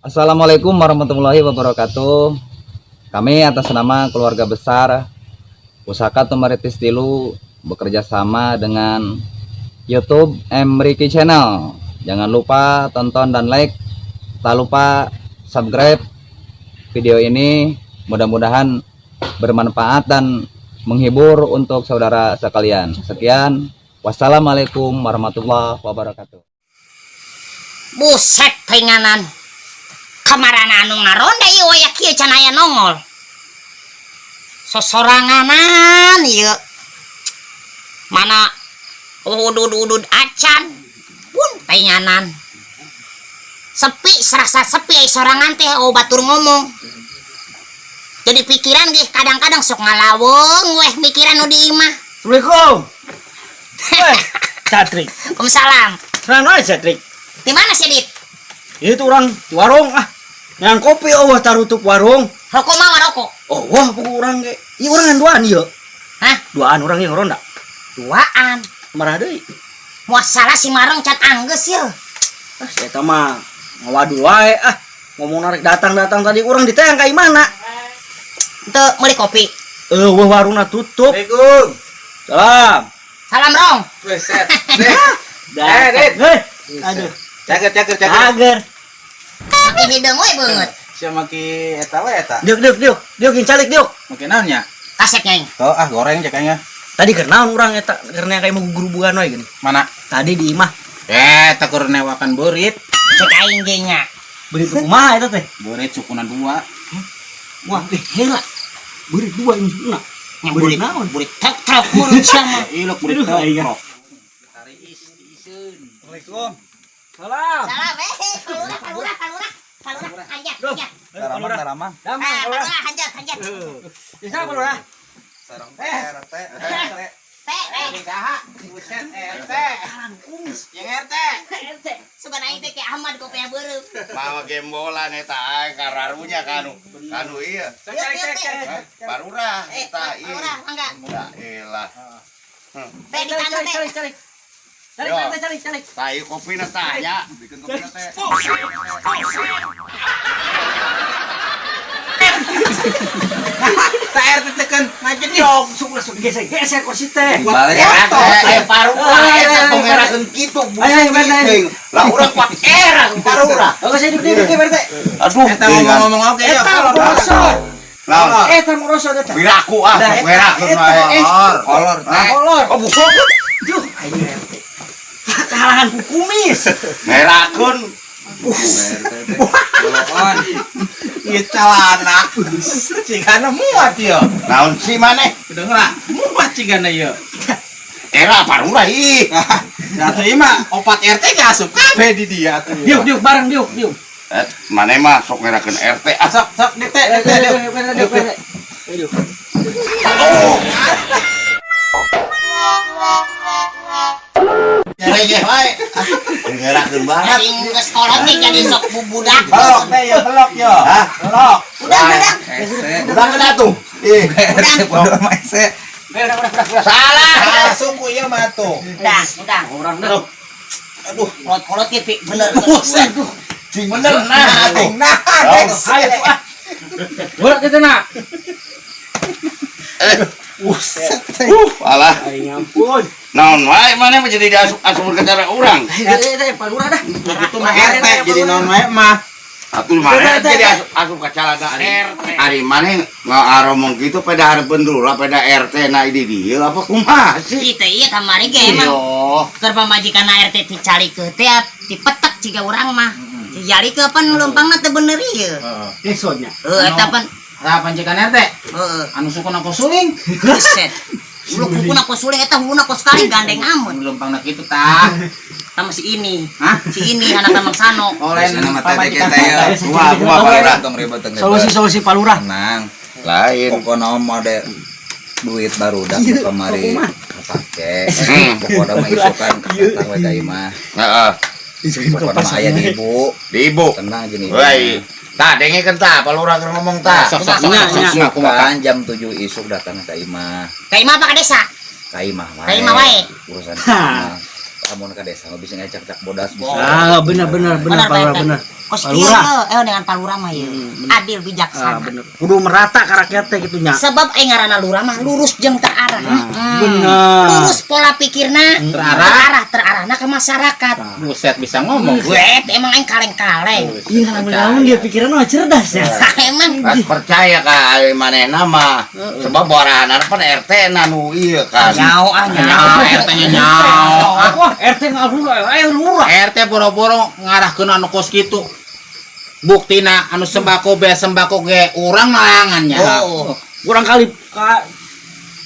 Assalamualaikum warahmatullahi wabarakatuh. Kami atas nama keluarga besar Pusaka Tumaritis Tilu bekerja sama dengan YouTube M Ricky Channel. Jangan lupa tonton dan like, tak lupa subscribe video ini. Mudah-mudahan bermanfaat dan menghibur untuk saudara sekalian. Sekian, wassalamualaikum warahmatullahi wabarakatuh. Buset, penganan. Kamarana anu ngaronda ieu waya kieu can aya nongol. Sosoranganan ieu. Mana udud-udud acan pun penganan. Sepi, serasa sepi ai sorangan teh, oh batur ngomong. Jadi pikiran ge kadang-kadang sok ngalaweng weh mikiran nu di imah. Assalamualaikum. Weh, Catrik. Waalaikumsalam. Senang wae, Catrik. Di mana sih, Dit? Itu orang di warung ah. Yang kopi, oh tarutup warung. Rokok mah rokok. Oh, wah pokok urang ge. Ieu urang ngan duaan ieu. Hah? Duaan urang yang ronda. Duaan. Marah deui. Moal salah si Marong can anggeus ye. Ah, si eta mah ngawadul wae ah. Ngomong narik datang-datang tadi urang diteang ka imana. Teu meuli kopi. Eh, wah warungna tutup. Assalamualaikum. Salam. Salam, Rong. Buset. Dah. Eh, Dit. Hei. Aduh. Cager, cager, cager. Cager. Makin hideung we beungeut. Sia maki eta we eta. Diuk, diuk, diuk. Diuk yang calik, diuk. Maki naon nya? Kasep nyaing. Oh, ah goreng cek aing. Tadi keur naon urang eta keur kayak mau gurubugan wae gini. Mana? Tadi di imah. Eh, tak keur newakan beurit. Cek aing ge nya. Beurit kumaha eta teh? Beurit sukuna dua. Wah, eh heula. Beurit dua ini sukuna. Nya Beurit burit naon? Burit truk truk mulut sama. Ilok beurit Aduh, aing. truk. Assalamualaikum. Salam. Salam eh palurah palurah palurah. Palurah hanjat hanjat. Taramang, taramang. Damang, Ah, Palurah. palurah hanjat hanjat. Bisa, Palurah? Sareng RT, RT. Teh teh. Saha? Buset, RT. Yang RT. RT. Sugan aing teh kayak Ahmad kopiah beureum. Mawa gembolan eta aing kararunya kanu. Kanu iya. Yuk, yuk, teh. Parurah Eh, eta ieu. palurah mangga. Ya elah. Teh di tanah teh. Calik, calik. Calik, Yo. calik, calik, calik. Tai kopina tah nya. Bikin kopina teh. Ta RT tekan ngajedog. Sok langsung geser, geser kursi teh. Balik. Eh, parurah eta tong ngerakeun kitu. Ayo, ayo, ayo, ayo. Lah urang kuat era parurah. Oke, saya duduk, duduk, RT. Aduh, Eta ngomong-ngomong oke ya. Eta merosot. Naon? Eta merosot eta. Piraku ah, Dah, sok eta, ngerakeun eta, wae. eh. Kolor, teh. Kolor. Oh, busuk. Duh, aing RT. Kahalangan ku kumis. Ngerakeun. Kolon. Ieu calana. Cigana muat ieu. Naon sih maneh? Denger ah, muat cigana ieu. Era parurah ih. Nah, atuh ieu mah opat RT ge asup kabeh di dia atuh. Diuk, diuk, bareng diuk, diuk. Eh, maneh mah sok ngerakeun RT ah. Sok, sok, diuk teh, diuk teh, diuk. Diuk, diuk, diuk. Oh. Regeh wae. Ngerakeun banget. Aing geus kolot ge jadi sok bubudak. Belok teh ya, belok ya. Hah? Belok. Udah, udah. Udah kena tuh. Ih, Bodoh mah ese. Udah, udah, udah, udah. salah. Langsung ku ieu mah tuh. Udah, udah. Orang dah. Aduh, Kolot-kolot ge pi bener. Buset. cing bener nah atuh. Nah, Ayo, ah. Berat itu nak. Buset. Alah, Aing ampun. naon wae maneh mah jadi diasup asup ke cara urang. Eh, eh, eh, Palurah dah. Begitu mah RT jadi naon wae mah. Atuh maneh jadi asup asup ke calana RT. Ari maneh ngaromong kitu pada hareupeun lurah pada RT na di dieu apa kumaha sih? Ieu teh ieu kamari ge emang Yo. keur pamajikan RT ti calikeun teh dipetek ciga urang mah. Dijalikeun pan leumpangna teu bener ieu. Heeh. Besoknya. Heuh eta pan Tah pancekan RT heuh. anu sukuna kosuling. Buset. Hulu kukuna kosuling eta huluna kos kali gandeng amun. Anu leumpangna kitu tah. Sama si ini. Hah? Si ini anak Mang Sano. Oleh Biasana mah teh pamajikan teh ya. RT. Kumaha kumaha Palurah? Tong ribet tong ribet. Solusi-solusi Palurah. Tenang. Lain. Pokoknya mode duit baru dah Iya, kemari kumaha? kepake. Hmm. Pokoknya mah isukan datang we ka imah. Heeh. Pokoknya mah aya di ibu. Di ibu. Tenang gini. Woi. Tah dengekeun tah Palurah keur ngomong tah. Sok sok sok sok sok kumaha. Kan jam 7 isuk datang ka imah. Ka imah apa ka desa? Ka imah wae. Ka imah wae. Urusan ka imah. Amun ka desa mah bisa ngecak-cak bodas bisa. Ah, benar benar benar Benar, Palurah Pak RT. benar. Kos Pak kieu Lurah. Ye, eh dengan Pak Lurah mah ye. Adil bijaksana. Ah, bener. Kudu merata ka rakyat teh kitu nya. Sebab aing ngaranna lurah mah lurus jeung terarah. Bener. Lurus pola pikirna, Terarah. terarah, terarahna ke masyarakat. Buset, bisa ngomong. Wet, emang aing kaleng-kaleng. Iya, lamun dia pikiran mah cerdas ya. Emang Kan percaya ka ari manehna mah. Sebab borahanan pan RT na nu ieu kan. nyao ah nyao. Nyao, RT-nya nyao. Wah, RT nggak eh lurah. RT boro-boro ngarahkeun anu kos kitu. Buktina anu sembako be sembako ge urang layangannya. Oh. Kurang kali ka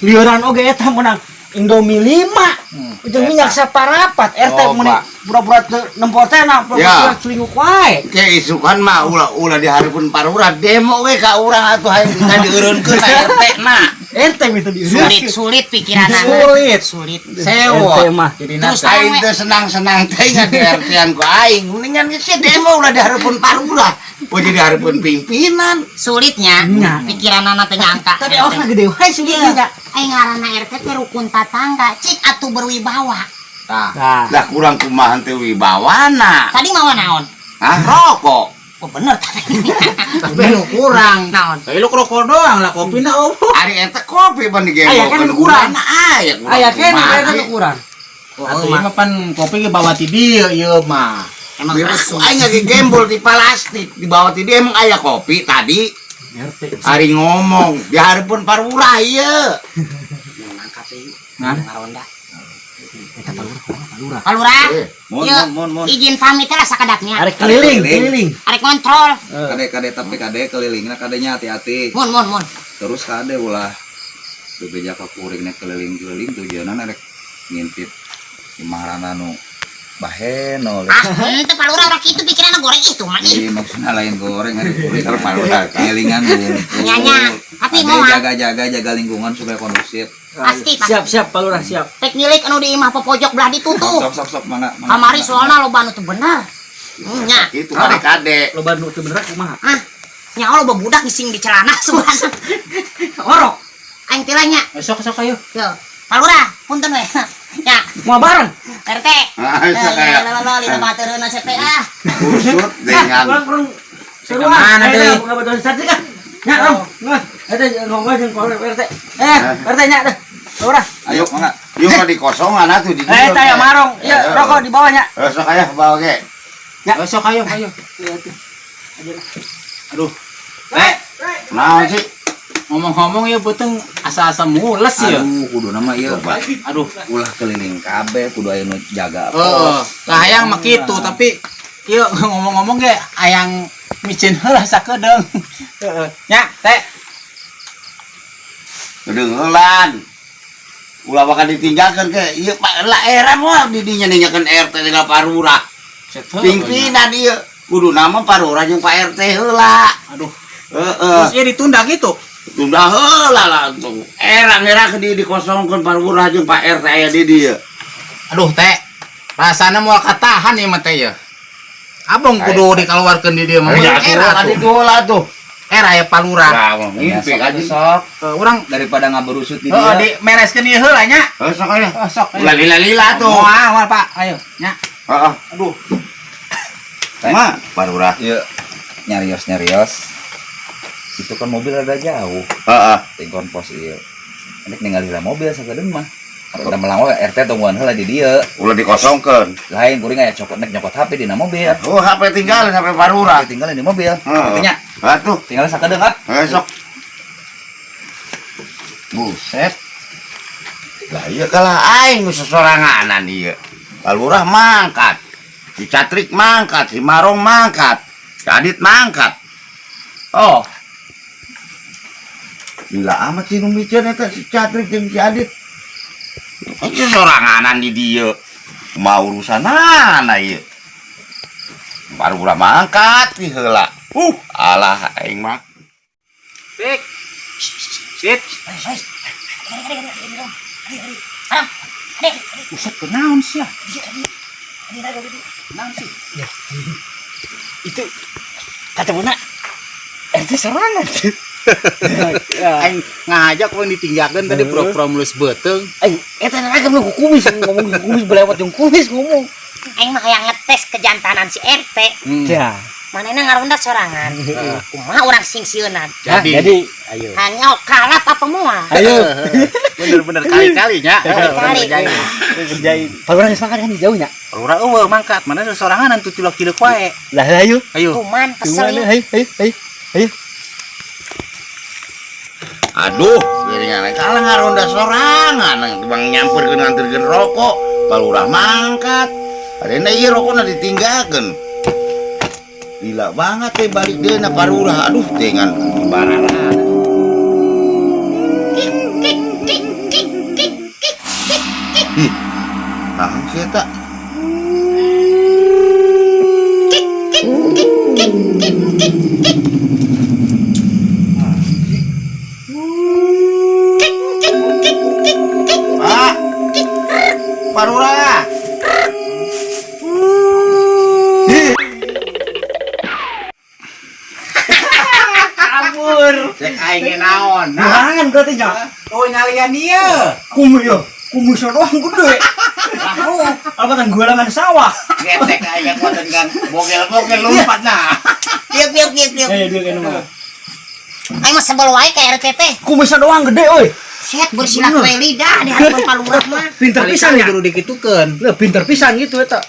lieuran oge eta menang Indomie 5. Ujung minyak saparapat RT Coba. mun pura-pura teu nempo teh na pura-pura Ya. selingkuh wae. Ke isukan mah ulah ulah di hareupeun parurah demo we ka urang atuh hayang kita dieureunkeun RT na. RT minta di Sulit, sulit pikiranna. Sulit. Sulit. Sewa. RT mah. Jadi Terus nasa. Aing teh senang-senang teh nggak di RT-an ku aing. Mendingan geus demo ulah di hareupeun parurah. Oh jadi hareupeun pimpinan. Sulitnya Nya. pikiranana teu nyangka. Tapi awakna gede wae sulit Iya. nya. Aing ngaranna RT teh rukun tatangga, cik atuh berwibawa. Tah. Nah, Lah kurang kumaha teh wibawana. Tadi mawa naon? Hah, rokok. Oh bener tadi. Tapi anu kurang. Naon? Tapi lu rokok doang lah kopina opo. Ari eta kopi pan digembokeun. Aya kan kurang. Aya kurang. aya keneh kumaha. RT nu kurang. Atuh ieu mah pan kopi ge bawa ti dieu ieu mah. Emang Beres aing lagi gembol di plastik di bawah ti dia emang aya kopi tadi. RT. Ari ngomong di hareupeun parurah ieu. mangkat deui. Nah. Ngaronda. Eta palurah kumaha palurah. Pak Lurah, Mun Yuk. mun mun mun. Izin pamit lah sakadapnya. Arek keliling, Keliling. keliling. Arek kontrol. Kade kade tapi kade kelilingna kadenya hati-hati. Mun mun mun. Terus kade ulah bebeja ka kuringna keliling-keliling tujuanna rek ngintip imahna nu baheno. Ah, henteu Pak Lurah ulah kitu pikiranna goreng itu mah ih. Ih, maksudna lain goreng ari kuring. Ntar Pak Lurah. Ngelingan bungkul. Nya nya. Tapi Kade moal jaga-jaga jaga lingkungan supaya kondusif. Pasti, pasti. Siap, siap Pak Lurah, siap. Rek nyilik anu di imah popojok belah ditutup. Sok sok sok mangga. Mangga, Kamari mangga. soalna loba anu teu bener. Nya. Itu kade kade. Loba nu teu bener kumaha? Ah, nya loba budak ngising di celana sebenarnya. Orok. Aing teh lah nya. Sok sok ayo. Yo. Pak Lurah, punten we. Nya, Mau bareng. RT. Ah, Eh, sok aya. la la la lina batureuna CP ah. Kusut dengan Kurang kurang seruan. Kemana deui? Bukan betul sate kan? Nya, Rom. Nah, eta ngomong jeung RT. Eh, RT nya dah. Lurah. Ayo mangga. Yuk mah dikosongan atuh di Eh, taya marong. Iya, rokok di bawahnya. Eh, sok aya bawa ge. Ya. Sok ayo ayo. Aduh. Eh, Naon sih? Ngomong-ngomong ya beuteung asa-asa mules ya. Aduh, kudu nama ieu. Aduh. Ulah keliling kabeh kudu aya nu jaga Heeh, pos. lah hayang mah kitu tapi ieu ngomong-ngomong ge hayang micin heula sakedeung. Heeh. Nya, teh. Kedengelan. Ulah bakal ditinggalkeun ke ieu Pak lah era moal di dinya ninyakeun RT dengan Parurah. Pimpinan ieu kudu nama Parurah jeung Pak RT heula. Aduh. Heeh. Terus ieu ditunda gitu. Tunda heula langsung. Era-era ke dieu dikosongkeun Parurah jeung Pak RT aya di dieu. Aduh, teh. Rasana moal katahan ieu mah teh ya. Abong kudu dikeluarkeun di dieu mah. Ya Era atuh tuh. ditu heula tuh. Era ya Palurah. Lah ngimpi Sok aja. sok Urang daripada ngaberusut di heeh dia. di mereskeun ieu heula nya. Heuh sok aya. Oh, sok. Ulah lila-lila tuh. Moal, moal, Pak. Ayo, nya. Heeh. Aduh. Ma, Parurah. Ieu nyarios-nyarios. Itu kan mobil rada jauh. Heeh. Tingkon pos ieu. Nek ningali lah mobil sakedeung mah. Udah melang we RT tungguan heula di dieu. Ulah dikosongkeun. Lain kuring aya cokot nek nyokot HP dina mobil. Oh, HP tinggalin HP Parurah. Tinggalin di mobil. Heeh. Artinya Atuh. tinggalin sakedeung ah. Heuh sok. Buset. Lah iya kalah aing nu sesoranganan ieu. Palurah mangkat. Si Catrik mangkat, si Marong mangkat, si Adit mangkat. Oh. Gila amat sih nu miceun eta si Catrik jeung si Adit. Ini soranganan di dieu. Mau urusanana ieu. Palurah mangkat di heula. Alah aing mah. Pik. Sit. Buset, kenaon sih ya? Naon sih? Itu kata Buna RT serangan. Aing ngajak urang ditinggalkeun tadi pura-pura mulus beuteung. Aing eta ragam lu kumis ngomong kumis belewat jeung kumis ngomong. Aing mah hayang ngetes kejantanan si RT. Ya. Manehna ngaronda sorangan. Kumaha urang sing sieunan. Jadi ayo. Hanya kalap apa moal? Ayo. Bener-bener kali-kalinya. Kali-kali. Kerjain. Pak Lurah geus mangkat kan di jauhnya. Lurah eueuh mangkat, mana sorangan tuh tilok-tilok wae. Lah ayo. Ayo. Kuman kesel Cuman ya. ayo ayo ayo. Ayo. Aduh, geuningan kalah ngaronda sorangan bang nyamperkeun nganterkeun rokok, Pak Lurah mangkat. Adena ieu rokokna ditinggalkeun. Gila banget teh balik deui na Pak Lurah. Aduh, dengan barara. Ih, naon sih eta? Pak, Pak Lurah. Kabur. Cek aing ge naon. Nah, Sorangan berarti nya. oh nyalian ieu. Kumu yo. Kumu doang gede. Oh, apa kan gulangan sawah. Getek aing kuatan kan bogel-bogel lompat nah. Piuk piuk piuk piuk. Eh, dia kan mah. Aing mah sebel wae ka RT teh. Kumisnya doang gede euy. Set bersilat we lidah di hadapan Pak Lurah mah. Pinter pisan ya. Kudu dikitukeun. Lah pinter pisan gitu eta.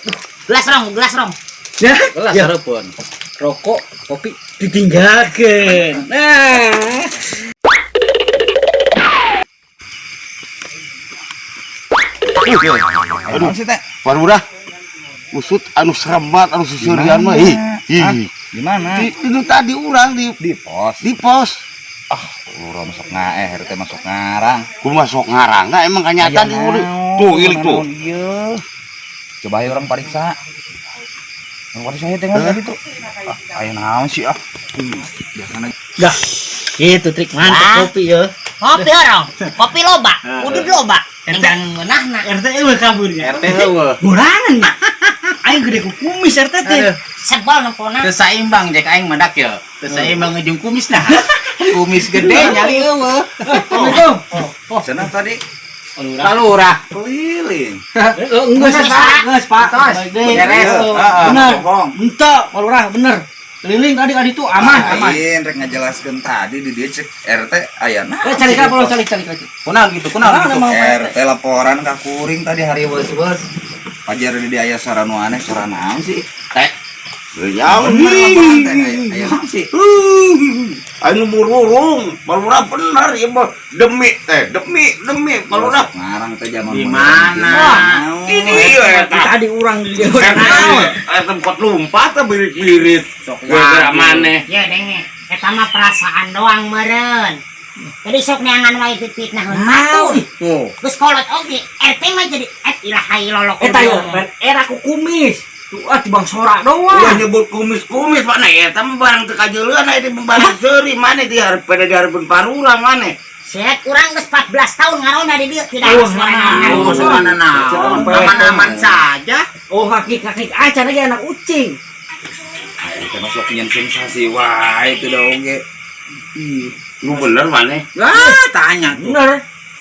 Gelas rong, gelas rong. Ya. Gelas Ya. hareupeun. Rokok, kopi ditinggalkeun. Nah. Aduh, sih teh? Pak Lurah. Usut anu serem banget anu sisurian mah. Ih, ih. Di mana? Di, itu tadi urang di Di pos. di pos. Ah, lurah masuk ngaeh, RT masuk ngarang. Kumaha sok ngarang nah, emang kenyataan di urang. Tuh, ilik tuh. Iya. Coba ayo orang pariksa. Orang pariksa ya tengok tadi tuh. Ah, aya naon sih ah. Biasana Dah. Gitu trik mantap Wah. kopi ya. Kopi orang, kopi loba, udud loba. Tinggal ngeunahna. RT eueuh kaburnya. RT eueuh. Borangan ya. Aing gede ku kumis RT teh. Sebel nempona. Teu saimbang cek aing mah dak ye. Teu saimbang jeung kumis nah. Kumis gede nyali eueuh. Assalamualaikum. Cenah tadi Pak Lurah. keliling. Enggak sih, Pak. Geus, Pak. Tos. Baik deh. Beres. Heeh. Bener. Bohong. Entah, Pak Lurah bener. Keliling tadi tadi tuh aman, aman. Lain rek ngajelaskeun tadi di dieu cek RT aya naon. Eh, cari ka, Pak Lurah, cari cari cari. Kunaon gitu, kunaon Kunaon gitu. emang? RT laporan ka kuring tadi hari weus-weus. Pajar di dieu aya suara nu aneh, suara naon sih? Teh. Ya, Bener laporan teh aya naon sih? Anu mururung, Pak Lurah bener ya mah demi teh, demi demi Pak Lurah. Masuk ngarang teh zaman Di modern mana? naon. Ini iya eta. Tadi urang di dieu. Eta bukan lompat teh birit-birit. Sok Gara-gara maneh. Ya denge, eta mah perasaan doang meureun. Jadi sok neangan wae pipitnaheun batur. Tuh. Geus kolot oge, RT mah jadi et ilaha illallah. Eta yo, era ku kumis. Tuh ah tibang sora Ulah doang. nyebut kumis-kumis Pak nah eta mah barang teu kajeuleun aya di barang seuri maneh di hareupeun di hareupeun parurah maneh. Set urang geus 14 tahun ngaronda di dieu tidak Oh, ada suara naon. Oh, suara naon. Aman-aman saja. Oh, hakik-hakik acan lagi anak ucing. RT masuk nyen sensasi wae itu da oge. Ih, Lu bener maneh. Lah, tanya tuh. Bener.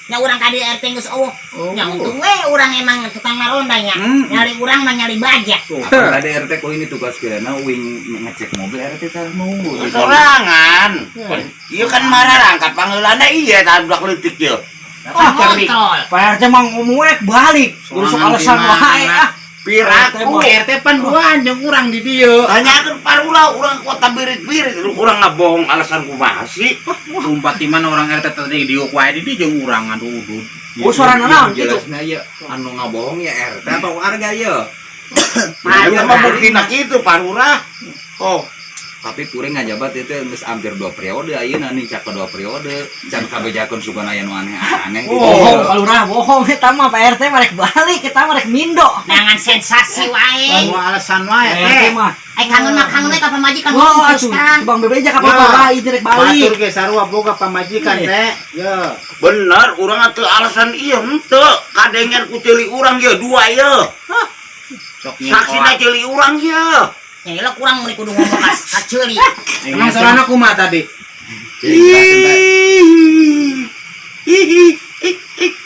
Nya urang ka dieu RT geus eueuh. Nya untung we urang emang tukang ngaronda nya. Nyali urang mah nyali baja. Apa tadi RT kok ini tugas kirana wing ngecek mobil RT teh nunggu. Sorangan. Ieu kan marah angkat panggeulana iya tah budak leutik ieu. Oh, kontrol. Pak RT mah ngomong balik. Urus Sorangan alasan di mana? wae ah. Piraku RT pan duaan jeung urang di dieu. Tanyakeun parurah urang kota birit-birit urang ngabohong alasan kumaha sih? Lumpat di mana orang RT tadi diuk wae di dieu jeung urang aduh udud. Oh, suara naon gitu. Jelasna ya anu ngabohong ya RT atau warga ya. Nah, mah buktina kitu parurah. Oh, Tapi kuring ngajabat itu geus hampir 2 periode ayeuna nih cak 2 periode. Can kabejakeun sugan aya nu aneh-aneh gitu. Bohong, Pak Lurah, bohong eta mah Pak RT mah rek balik, kita mah rek mindo. Neangan sensasi wae. Bawa alasan wae RT teh. mah. Ai kangen mah kangen we ka pamajikan Wah, ngomong atuh, terus. Bang Bebeja ka Ya. Papa itu rek Batur balik. ge sarua boga pamajikan teh. Ye. bener urang atuh alasan ieu henteu kadengen ku ceuli urang ieu dua ieu. Sok Saksina ceuli urang ieu. Ya lo kurang meuni kudu ngomong ka ceuli. Emang sorana kumaha tadi?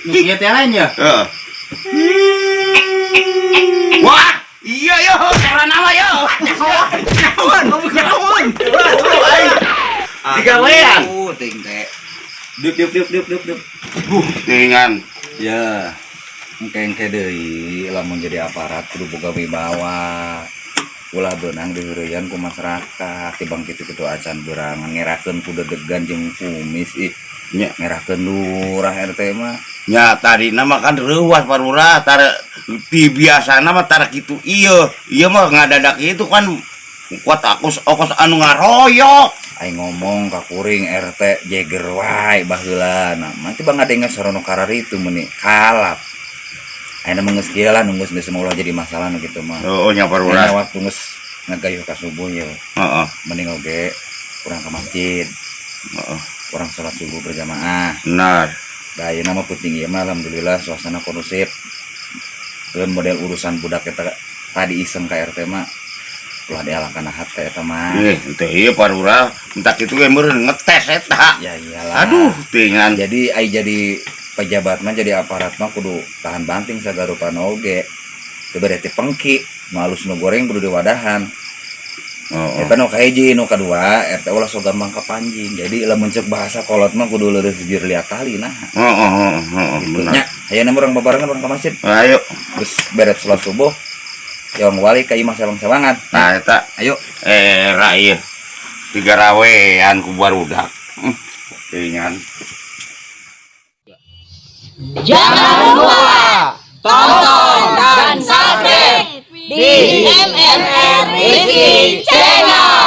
Nu kieu teh lain ya? Heeh. Wah, iya yo, sorana mah yo. Kawan, ngomong Digawean. Ting teh. Diuk diuk diuk diuk diuk diuk. Tingan. Ya. Engke-engke deui lamun jadi aparat kudu boga wibawa. Ulah beunang diheureuyaan ku masyarakat tibang kitu-kitu acan beurang ngerakeun ku dedegan jeung kumis ih. Nya. Ngerakeun lurah RT mah. Nya tadina mah kan reuwas, Pak Lurah, tara ti biasana mah tara kitu ieu. Ieu mah ngadadak itu kan kuat akus okos anu ngaroyok. Aing ngomong ka kuring RT jeger wae baheula. Nah, mah tibang ngadenge sorono kararitu meuni kalap. Ayeuna mah geus kieu lah, nunggu geus ulah jadi masalah nu kitu mah. Oh, nya, Pak Lurah. Ayeuna waktu geus ngagayuh ka subuh ya. Mending oge kurang ke masjid. Kurang sholat subuh berjamaah. Benar. Da ayeuna mah penting ieu mah alhamdulillah suasana kondusif. Keun model urusan budak eta tadi iseng ka RT mah ulah dialahkan hate eta mah. Eh, teh ieu, Pak Lurah, entak kitu ge meureun ngetes eta. Ya iyalah. Aduh, tingan. Jadi ai jadi pejabat mah, jadi aparat mah kudu tahan banting sagarupana oge. Teu berarti pengki, nu alus nu goreng kudu diwadahan. Eta nu kahiji, nu kadua RT ulah sok gampang kapanjing. Jadi lamun cek bahasa kolot mah kudu leureus jujur lihat tali nah. Heeh, Gitu benar. nya. Ayeuna mah urang babarengan urang ka masjid. Ayo. Terus beres sholat subuh, jawang wali ka imah sewang-sewangan. Nah, eta Ayo. Era ieu. Digarawean ku barudak. Tingan. Jangan lupa tonton dan subscribe di MMR Rizky Channel.